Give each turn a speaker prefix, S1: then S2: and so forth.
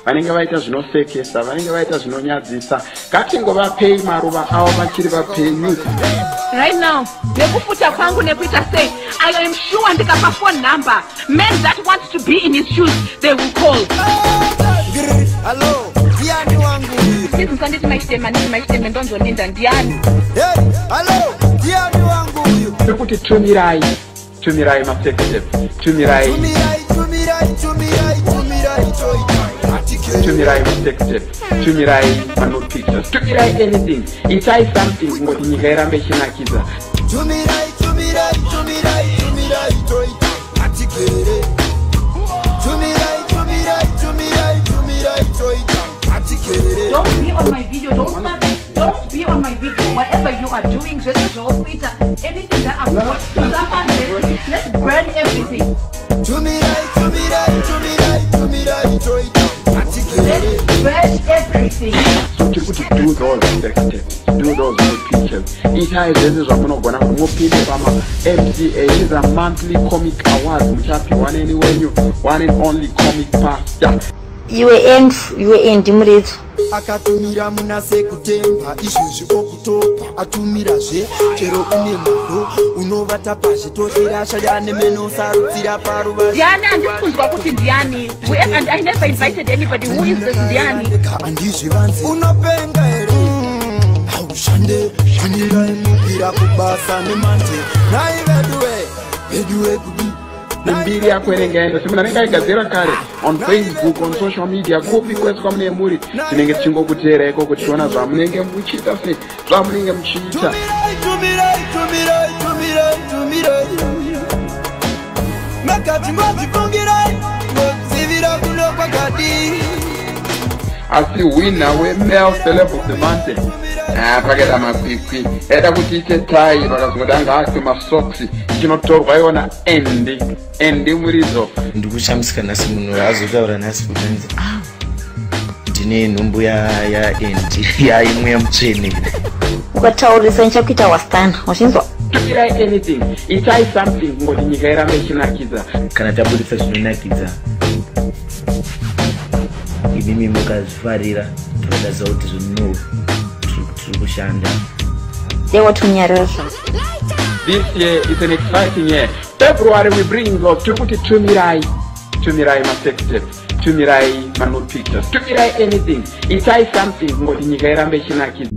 S1: Vanenge vaita zvinosekesa, vanenge vaita zvinonyadzisa, ngatingovapei maruva avo vachiri vapenyu.
S2: Right now, nekufuta kwangu nekuita sei, I am sure ndikapa phone number, men that want to be in his shoes, they will call.
S3: Hello, ndiani wangu uyu?
S2: Please musanditi Machiteme, handiti Machiteme, ndonzolinda ndiani?
S3: Hey, hello, ndiani wangu uyu?
S1: Tiri kuti tumirai, tumirai masex tape, tumirai.
S3: Tumirai, tumirai, tumirai, tumirai, toita. Atikere.
S1: Tumirai masex tape, tumirai manude pictures, tumirai anything, itai something kungoti nyika irambe ichinakidza.
S3: Tumirai, tumirai, tumirai, tumirai, toita. Atikere. Tumirai, tumirai, tumirai, tumirai, toita. Atikere.
S2: Don't be on my video, don't start, don't be on my video. Whatever you are doing, zvese zvauri kuita, anything that I've got, let's burn everything.
S3: Tumirai, tumirai, tumirai, tumirai, toita. Atikere.
S2: Let's burn everything.
S1: So tiri kuti do those sex tapes, do those nude pictures, itai zvese zvamunogona kuti mupinde pama-MCA, is a Monthly Comic Awards, muchapiwa neni wenyu one and only Comic Pastor.
S4: Iwe Andrew, iwe Andy Muridzo.
S3: Akatumira muna Sekutemba, izvezvi Okutoba atumirazve. Chero une mado unovata pazhe, tozvirasha nemeno sarutsira paruva.
S2: Ndiani? Handisi kunzwa kuti ndiani. And I never invited anybody. Who is this ndiani?
S3: Handizvivanzi, unopenga here? Haushande, shandirai mupira kubasa nemanje. Nai veduwe, veduwe, kudi?
S1: Mbiri yako inenge yaenda semunhu anenge aigadzira kare on Facebook, on social media, kupi kwese kwamunenge muri, tinenge tichingokuteera ikoko tichiona zvamunenge muchiita, sei zvamunenge muchiita.
S3: Tumirai, tumirai, tumirai, tumirai, tumirai. Makati ngotifungirai, ngodzivira kuno kwakadi.
S1: Asi winner wemale celeb of the month, ah, pakaita makwikwi aida kuti ite tai, vakazongoti anga aswe masocks, ichinotorwa iwona Andy, Andy Muridzo.
S5: Ndikushamisika nhasi munhu azotaura nhasi kuti anzi, "Ah, ndine nhumbu yaAndy yaimweya mutsvene."
S4: Ukataurisa ndichakuita wastana, wachinzwa?
S1: Tumirai anything, itai something kungoti nyika irambe ichinakidza.
S5: Kana tabudisa zvinonakidza, imimi mukazvifarira, tinodaziva kuti zvino tiri kushanda.
S4: Dai watunyarira zvako.
S1: This year is an exciting year. February we bring love. Tiri kuti tumirai, tumirai masex tape, tumirai manude pictures, tumirai anything, itai something kungoti nyika irambe ichinakidza.